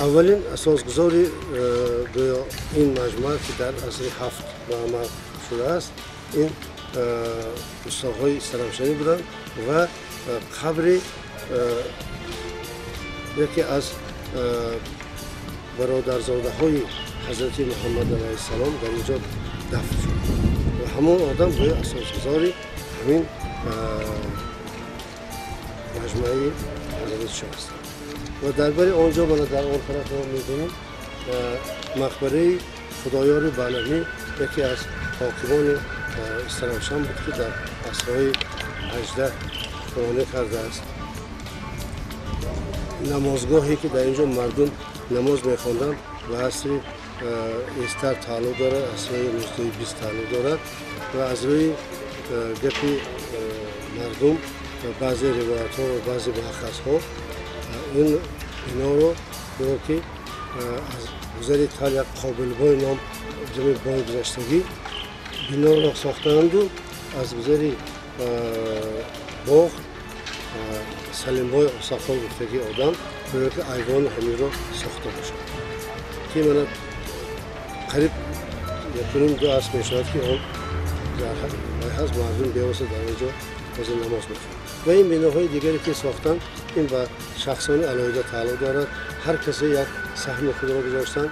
Аввалин асосгузори гӯё ин маҷмӯа, ки дар асри ҳафт ба амал шудааст, ин устоҳои Истаравшанӣ буданд ва қабри яке аз бародарзодаҳои ҳазрати Муҳаммад алайҳиссалом дар инҷо дафн шуд ва ҳамон одам гӯё асосгузори ҳамин маҷмӯаи ҳазрати шоҳ ҳастанд. Ва дар бари он ҷо мана дар он тараф мо мебинем мақбараи Худоёри Баламӣ, яке аз ҳокимони Истаравшан буд, ки дар асрҳои 18 ҳукмронӣ кардааст. Намозгоҳе ки дар инҷо мардум намоз мехонданд, ба асри эстар тааллуқ дорад, асри 19-20 тааллуқ дорад ва аз рӯи гапи мардум ва баъзе ривоятҳо ва баъзе муаххазҳо ин биноро гӯё ки аз гузари тал як қобилбой ном ҷамъи бой гузаштагӣ биноро сохтаанду аз гузари боғ Салимбой Осақол гуфтагӣ одам гӯё ки айвони ҳаминро сохта бошад, ки мана қариб 1.5-2 аср мешавад, ки он дар ҳаст, мардум бевосита дар он ҷо ҳозир намоз мехонанд. Ва ин биноҳои дигаре ки сохтанд, ин ба шахсони алоҳида тааллуқ дорад, ҳар касе як саҳми худро гузоштанд.